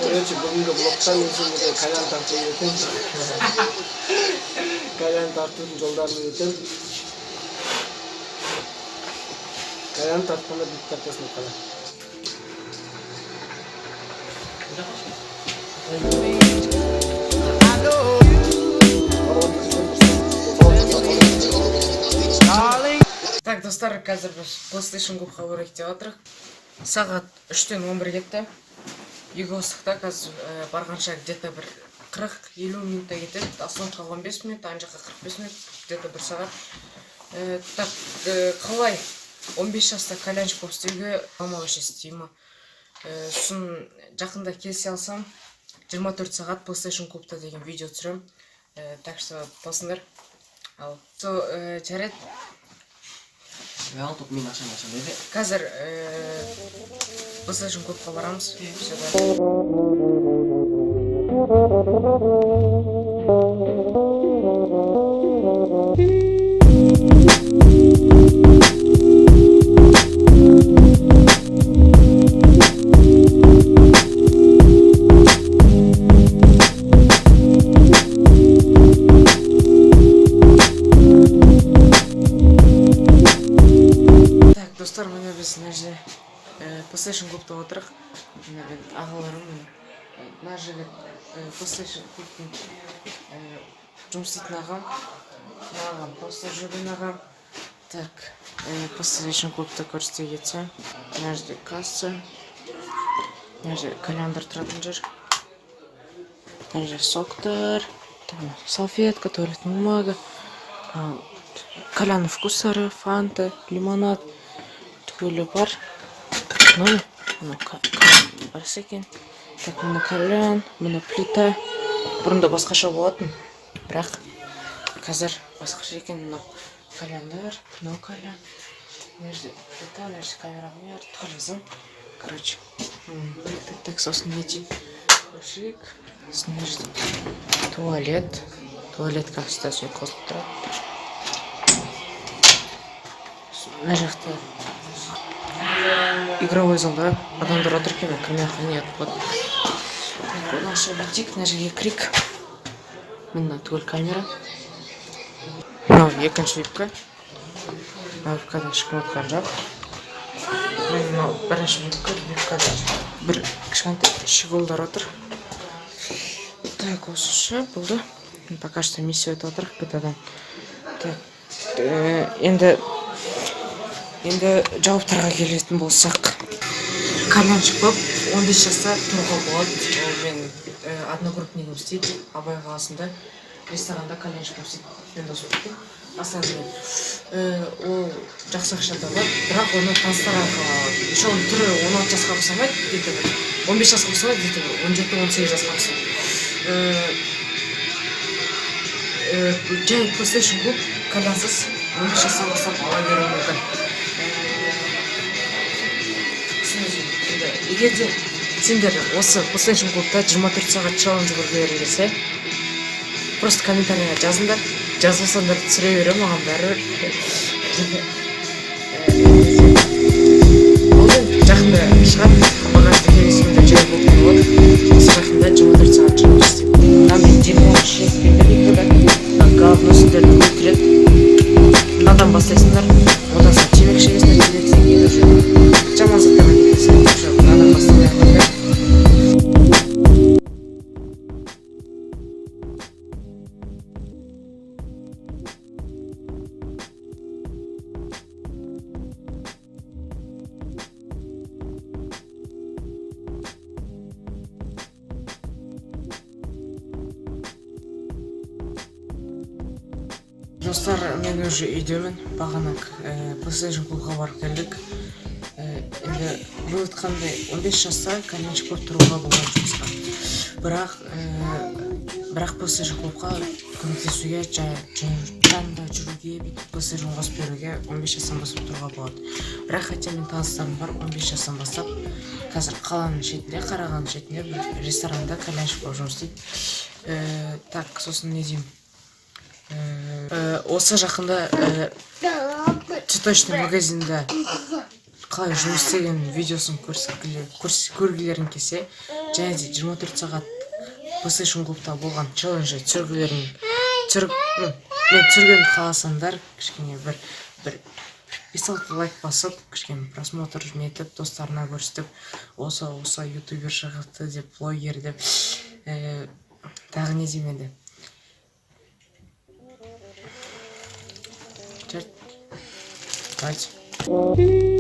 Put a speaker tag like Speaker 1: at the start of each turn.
Speaker 1: Короче, бүгінгі блогта мен сендерге кальян тартып үйретемін. Кальян тартудың жолдарын үйретемін. Кальян тартқанда бүйтіп тартасың, қара.
Speaker 2: Так, достар, қазір біз PlayStation клубқа барайық деп жатырық. Сағат 3-тен 11 кетті. Үйге ауыстық та, қазір барғанша где-то бір 40-50 минутта кетеді. Остановкаға 15 минут, ана жаққа 45 минут, где-то бір сағат. Так, қалай 15 жаста кальянщик болып істеуге, мама вообще істей ма? Сосын жақында келісе алсам, 24 сағат PlayStation клубта деген видео түсіремін. Так что тосыңдар. Ал, со, жарайды.
Speaker 3: Мен мен ақшаны ашамын деді.
Speaker 2: Қазір PlayStation клубқа барамыз. Все, да. Так, достар, міне, біз мына жерде PlayStation клубта отырық. Міне, мен ағаларым, міне. Мына жігіт PlayStation клубтың жұмыс істейтін ағам. Мына ағам просто жүрген ағам. Так, PlayStation клубта көрсете кетсем. Мына жерде касса. Мына жерде кальяндар тұратын жер. Мына жерде соктар, там салфетка, туалетная бумага. Кальянның вкустары, фанта, лимонад түгелі бар. Ну, мынау кальян бар екен. Так, мына кальян, мына плита. Бұрында басқаша болатын, бірақ қазір басқаша екен. Мынау кальяндар, мынау кальян. Мына жерде плита, мына жерде камера бар, түгел. Короче, так, так, сосын не дейді? Бөлшек. Сосын мына жерде туалет. Туалет, как всегда, свет қосылып тұрады. Мына жақта игровой залда адамдар отыр екен, мен кірмей ақ қояйын, ұят болады. Так, оны аша бүйтейік, мына жерге кірейік. Міне, түгел камера. Мынау екінші випка. Мына випкада ешкім отқан жоқ. Міне, мынау бірінші випка. Випкада бір кішкентай щеголдар отыр. Так, осынша болды. Пока что миссия өтіп жатыр ГТА-дан. Так, енді жауаптарға келетін болсақ, кальянщик болып 15 жаста тұруға болады. Ол мен одногруппнигім істейді, Абай қаласында ресторанда кальянщик болып істейді. Мен досым екен астанадан. Ол жақсы ақша табады, бірақ оны таныстар арқылы алады. Еще оның түрі 16 жасқа ұқсамайды, где-то бір 15 жасқа ұқсамайды, где-то бір 17-18 жасқа ұқсайды. Жай PlayStation клуб кальянсыз 15 жастан бастап ала беруі мүмкін. Енді егер де сендер осы PlayStation клубта 24 сағат челлендж көргілерің келсе, просто комментарийға жазыңдар. Жазбасаңдар, түсіре беремін, маған бәрібір. Ол енді жақында шығады. Бағашты келесі күнде жай болып болады. Осы жақында 24 сағат челлендж істеймін. Мынандай дерьмо шекпеңдер никогда. Мына говно сендерді өлтіреді. Мынадан бастайсыңдар, одан соң темекі шегесіңдер, темекіден кейін уже жаман заттарға кетесіңдер. Уже мынадан бастамай ақ қойыңдар. Достар, мен уже үйдемін. Бағана PlayStation клубқа барып келдік. Енді вывод қандай? 15 жаста кальянщик болып тұруға болады жұмысқа, бірақ PlayStation клубқа көмектесуге, жанында жүруге, бүйтіп PlayStation қосып беруге 15 жастан бастап тұруға болады. Бірақ хотя менің таныстарым бар, 15 жастан бастап қазір қаланың шетінде, Қарағанды шетінде бір ресторанда кальянщик болып жұмыс істейді. Так, сосын не деймін? Осы жақында цветочный магазинда қалай жұмыс істеген видеосын көргілерің келсе, Және де 24 сағат PlayStation клубта болған челленджді түсіргілерін түсіріп, ну, мен түсіргенімді қаласаңдар, кішкене бір 5-6 лайк басып, кішкене просмотр нетіп, достарына көрсетіп, осы ютубер шығыпты деп, блогер деп, тағы не деймін енді. Жарайды. Давайте.